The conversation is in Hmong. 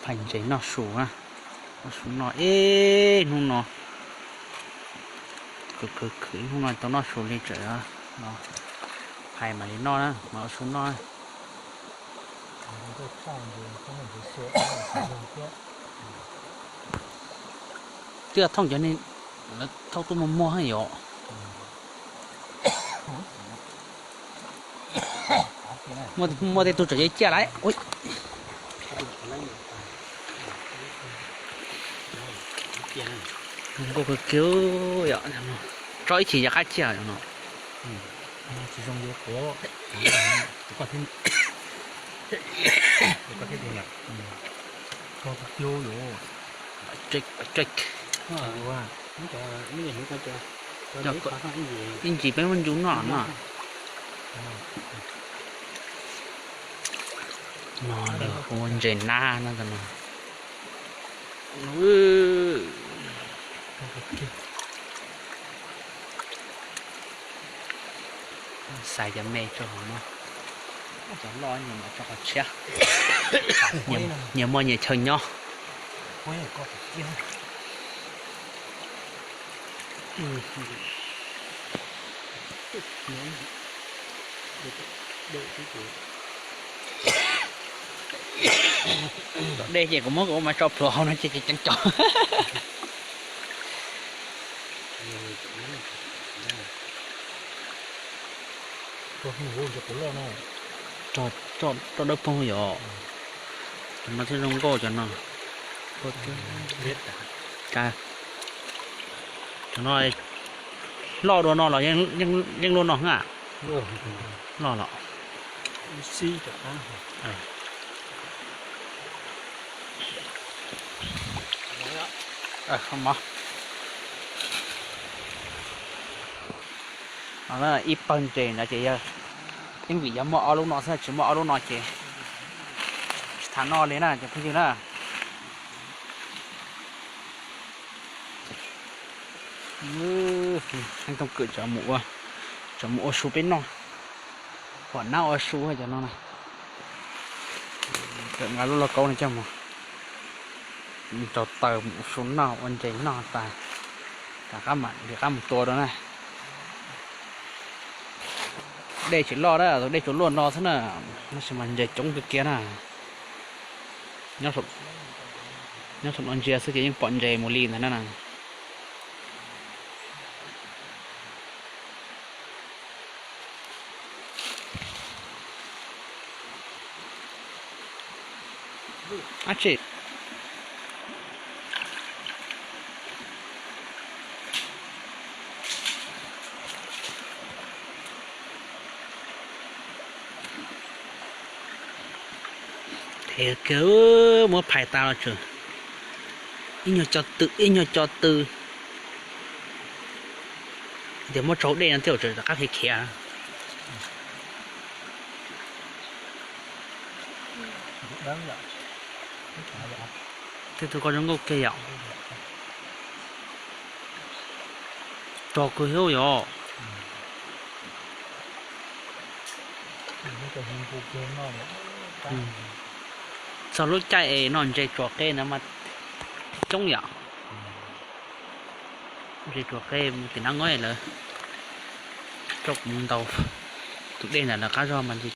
Ntses noj su na, noj su noj ib hnub no, khwv khwv khwv ib hnub no tau noj su li tseem no, phais mam li noj na, mam ua su noj. Twb yog thooj cov, lawv thooj tuaj muag muag yom. Muaj tej tug tseem ciaj ciaj lawm. Zoo nkauj kawg kiag yom, tso ib chim yog qab ciaj no. Ib ntsis peb muab ncu noj no. No ua ntses nab no ntag. Xais cov me tso hauv no, cov loj nyias mam tso qhov tshiab, nyias muaj nyias chaw nyob. Tom dej ces kuv muab kuv ua mas tso plhuav hauv no ces ceev ceev cov. Roj dawb paug yom. Cov no thiaj zoo nkauj cov no. Cov no loj dua no los yeej luaj no a. Loj los. Ib pawg ntses no ces yog teeb vim yog muaj ob lub no xwb, tsis muaj ob lub no ces tsis tham noj li na cov phooj ywg na. Heev Tooj Kwm tseem mus ua su peb noj, pom nab ua su cov no na. Nkawd lub lauj kaub no coj mus rau taws mus ua su noj ua ntses noj tas, rov qab mam li qab mus tua dua na. Dej tsis loj na, tus dej tsuas luaj no xwb na, tab sis mas ntses coob kawg kiag na. Nyob saum no ntsia xwb ces yeej pom ntses mus li ntag na. Ab tsi. Phem kiag, muab phais tas los tseem ib nyuag co tw ib nyuag co tw. Tias muab tso hauv dej no thiaj tseem rov qab khiav khiav. Tej tug ko zoo nkauj kiag yom. Rog kawg thiab yom. Txog lub caij es noj ntses tsuas qe na mas coob yom. Ntses tsuas qe mus tim Nab Ngob lawv coj kuv mus ntaus tus dej ntawm lawv qab zog mas ntses